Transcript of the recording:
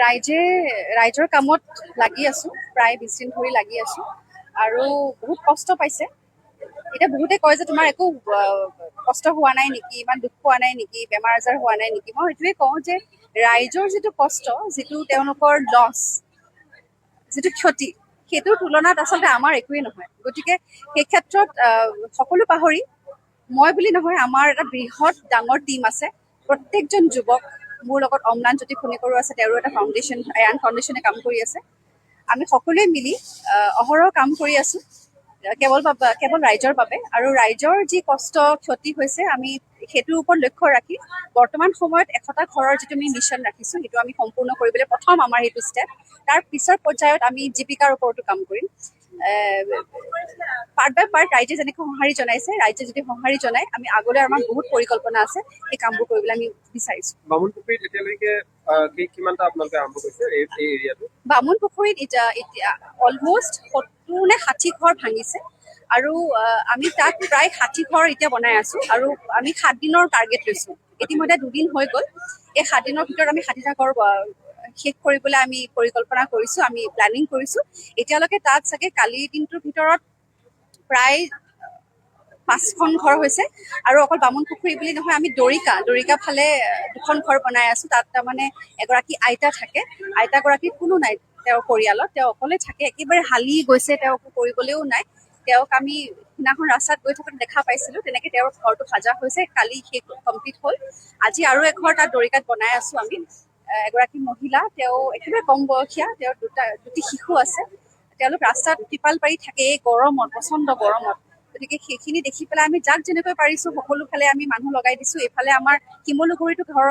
ৰাইজে ৰাইজৰ কামত লাগি আছো, প্ৰায় 20 দিন ধৰি লাগি আছো আৰু বহুত কষ্ট পাইছে। এতিয়া বহুতে কয় যে তোমাৰ একো কষ্ট হোৱা নাই নেকি, ইমান দুখ পোৱা নাই নেকি, বেমাৰ আজাৰ হোৱা নাই নেকি? মই এইটোৱে কওঁ যে ৰাইজৰ যিটো কষ্ট, যিটো তেওঁলোকৰ লছ, যিটো ক্ষতি, সেইটোৰ তুলনাত আচলতে আমাৰ একোৱেই নহয়। গতিকে সেই ক্ষেত্ৰত সকলো পাহৰি, মই বুলি নহয়, আমাৰ এটা বৃহৎ ডাঙৰ টীম আছে। প্ৰত্যেকজন যুৱক, মোৰ লগত অম্লান জ্যোতি খনিকৰো আছে, তেওঁৰো এটা ফাউণ্ডেশ্যন, এয়ান ফাউণ্ডেশ্যনে কাম কৰি আছে। আমি সকলোৱে মিলি অহৰহ কাম কৰি আছো, কেৱল ৰাইজৰ বাবে। আৰু ৰাইজৰ যি কষ্ট, ক্ষতি হৈছে, আমি সেইটোৰ ওপৰত লক্ষ্য ৰাখি বৰ্তমান সময়ত 100টা ঘৰৰ যিটো আমি মিছন ৰাখিছো, সেইটো আমি সম্পূৰ্ণ কৰিবলৈ প্ৰথম আমাৰ সেইটো ষ্টেপ। তাৰ পিছৰ পৰ্যায়ত আমি জীৱিকাৰ ওপৰতো কাম কৰিম, পাৰ্ট বাই পাৰ্ট। ৰাইজে যেনেকৈ সঁহাৰি জনাইছে, ৰাইজে যদি সঁহাৰি জনায়, আমি আগলৈ আমাৰ বহুত পৰিকল্পনা আছে, সেই কামবোৰ কৰিবলৈ আমি বিচাৰিছো। বামুণ পুখুৰীত এতিয়ালৈকে কিমানটা আপোনালোকে আৰম্ভ কৰিছে এই এৰিয়াটো? বামুণ পুখুৰীত এতিয়া অলমষ্ট 70 নে 60 ঘৰ ভাঙিছে আৰু আমি তাত প্ৰায় 60 ঘৰ এতিয়া বনাই আছো। আৰু আমি 7 দিনৰ টাৰ্গেট লৈছো। ইতিমধ্যে দুদিন হৈ গ'ল। এই 7 দিনৰ ভিতৰত আমি 60টা ঘৰ শেষ কৰিবলৈ আমি পৰিকল্পনা কৰিছো, আমি প্লেনিং কৰিছো। এতিয়ালৈকে তাত চাগে কালিৰ দিনটোৰ ভিতৰত প্ৰায় পাঁচখন ঘৰ হৈছে। আৰু অকল বামুণ পুখুৰী বুলি নহয়, আমি দৰিকা ফালে দুখন ঘৰ বনাই আছো। তাত তাৰমানে এগৰাকী আইতা থাকে। আইতাগৰাকীৰ কোনো নাই তেওঁৰ পৰিয়ালত, তেওঁ অকলে থাকে। একেবাৰে হালি গৈছে, তেওঁ একো কৰিবলৈও নাই। তেওঁক আমি সিদিনাখন ৰাস্তাত গৈ থাকোঁতে দেখা পাইছিলো। তেনেকে তেওঁৰ ঘৰটো সাজা হৈছে, কালি সেই কমপ্লিট হ'ল। আজি আৰু এঘৰ তাত দৰিকাত বনাই আছো আমি। এগৰাকী মহিলা, তেওঁ একেবাৰে কম বয়সীয়া, তেওঁৰ দুটি শিশু আছে। তেওঁলোক ৰাস্তাত ত্ৰিপাল পাৰি থাকে এই গৰমত, প্ৰচণ্ড গৰমত। গতিকে সেইখিনি দেখি পেলাই আমি যাক যেনেকৈ পাৰিছো, সকলো ফালে আমি মানুহ লগাই দিছো। এইফালে আমাৰ শিমলুগুৰিতো ঘৰৰ